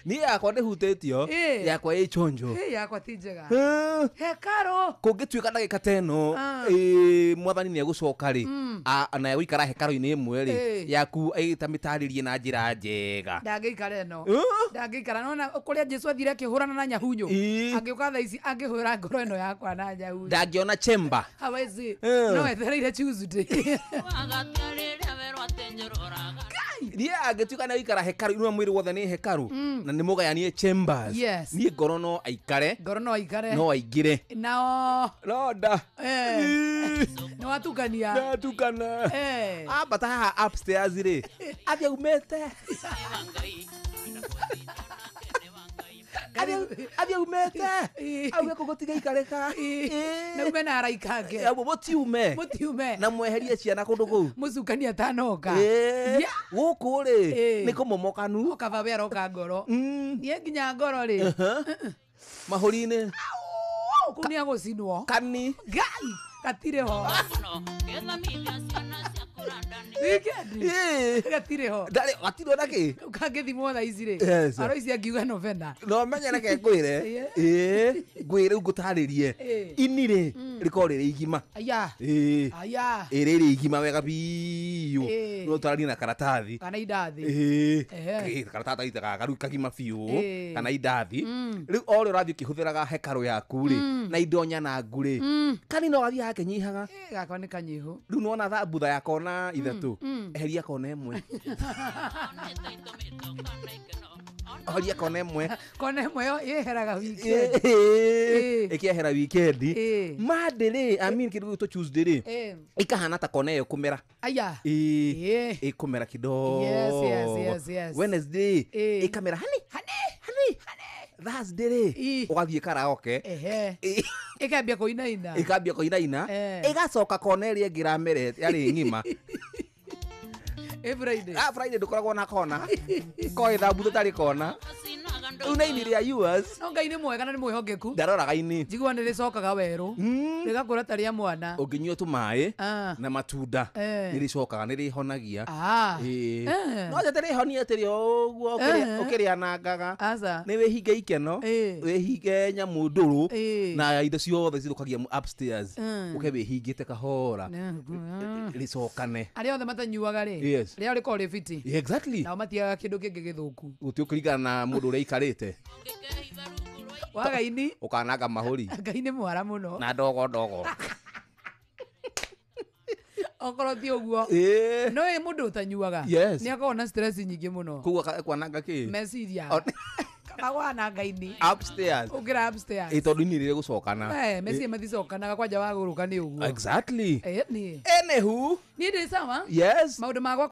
Niĩ yakwa ndĩhutĩtio. Ĩ. Yakwa ĩ chonjo. Ĩ, yakwa ti njega. Eh. Hekarũ. Kũngĩtuĩka ndagĩka ta ĩno, Ah. ĩ, mwathani nĩ egũcoka rĩ, na egũikara hekarũ-inĩ ĩmwe rĩ, Ĩ. yaku ĩtamĩtarĩrie na njĩra njega. Ndangĩikara ĩno. Eh? Ndangĩikara nona kũrĩa Jesu athire akĩhũrana na nyahunyu. Ĩ. Angĩũka thaa ici angĩhũra ngoro ĩno yakwa na nyahunyu. Ndangĩona chamber. Hawezi. Eh. No ethereire Tuesday. Niĩ angĩtuĩka nĩ egũikara hekarũ inua mwĩrĩ wothe nĩ hekarũ na nĩ mũgayanie chambers. Yes. Niĩ ngoro no aikare. Ngoro no aikare. No aingĩre. Nao. No nda. Eh. Ĩ. Nĩ watukania. Ndatukana. Eh. Ambata haha upstairs rĩ, athiĩ aumĩte. Athiĩ aumĩte. Ĩ. Auge kũ gũtigaikarĩka. Ĩ. Na ume na araika angĩ. Ĩ, mũtiume. Mũtiume. Na mweherie ciana kũndũ kũu. Mũcukani atanoka. Ĩ. Yeah. Gũkũ rĩ, Ĩ. nĩ kũmomokanu. Kaba we aroka ngoro. Mm. Niĩ nginya ngoro rĩ. Mahũri-inĩ. Kũu nĩ agũcinwo. Kani. Ngai gatirĩ ho. Weekend. Ĩ. Gatirĩ ho. Ndarĩ gatirĩ ona kĩ. Kau kangĩthimwo thaa ici rĩ. Yes. Aro ici angiuga novena. No menye reke ngwĩre. Ĩ. Ĩ, ngwĩre rĩu ngũtarĩrie. Ĩ. Ini rĩ, rĩkoragwo rĩrĩ igima. Aya. Ĩ. Aya. Ĩ rĩrĩ igima wega biũ. Ĩ. No ũtaranie na karatathi. Kana indathi. Ĩ. Ehe. Ĩ, karatathi gaitaga garu kagima biũ Ĩ. kana indathi. Rĩu o ũrĩa ũrathiĩ ũkĩhũthĩraga hekarũ yaku rĩ, na indo nyanangu rĩ, kani no gathiaga gakĩnyihaga. Ĩ, gakwa nĩ kanyihu. Rĩu nĩwona thambutha ya kona ithatũ, eheria kona ĩmwe. Eheria kona ĩmwe. Kona ĩmwe yo yeheraga weekend. Ĩ, Ĩ. ĩkĩehera weekend. Ĩ. Monday rĩ, I mean kĩndũ gĩgwĩtwo Tuesday rĩ, Ĩ. ĩkahana ta kona ĩyo kũmera. Aya. Ĩ. Ĩ. Ĩkũmera kidogo. Yes. Wednesday Ĩ. ĩkamera hani Hane. hani. Thursday rĩ, Ĩ. ũgathiĩ karaoke. Ehe. Ĩ. Ĩkambia kũinaina. Ĩkambia kũinaina. Eh. Ĩgacoka kona ĩrĩa ĩngĩ ĩramerete yarĩ ng'ima. Ĩ Friday. Ah, Friday ndũkoragwo na kona. Ko ĩthambutha ĩtarĩ kona. Rĩu na ini rĩa yours. No Ngai nĩ mwega na nĩ mwĩhokeku. Ndaroraga ini. Njiguaga nĩ rĩcokaga werũ. Rĩgakũra ta rĩa mwana. Ũngĩnyua tũmaĩ Ah. na matunda Eh. nĩ rĩcokaga nĩ rĩhonagia. Ah. Ĩ. Eh. No njate rĩhonie atĩrĩ o ũguo Eh. ũkĩrĩanangaga. Aca. Nĩ wĩhinge ikeno, Ĩ. wĩhinge nyamũ ndũrũ Ĩ. na indo ciothe cithũkagia upstairs. Mm. Ũke wĩhingĩte kahora. Mm. Rĩcokane. Arĩa othe matanyuaga rĩ. Yes. Rĩao rĩkoragwo rĩ fiti. Exactly. Nao matiagaga kĩndũ kĩngĩ gĩthũku. Gũtirĩ ũkĩringana na mũndũ ũrĩa aikarĩte. Waga ini. Ũkananga mahũri. Ngai nĩ mwara mũno. Na ndogo ndogo. Okorwo ti ũguo. Ĩ. No ĩ mũndũ ũtanyuaga. Yes. Nĩ akoragwo na stress nyingĩ mũno. Koguo ekwananga kĩ? Meciria. On- Kaba wananga ini. Upstairs. Ũngĩra upstairs. Ĩ tondũ ini rĩrĩ gũcokana. Eh, meciria maticokanaga kwanja wagũrũka nĩ ũguo. Exactly. Eh, niĩ. Anywho, Niĩ ndĩ sawa. yes. Maũndũ makwa.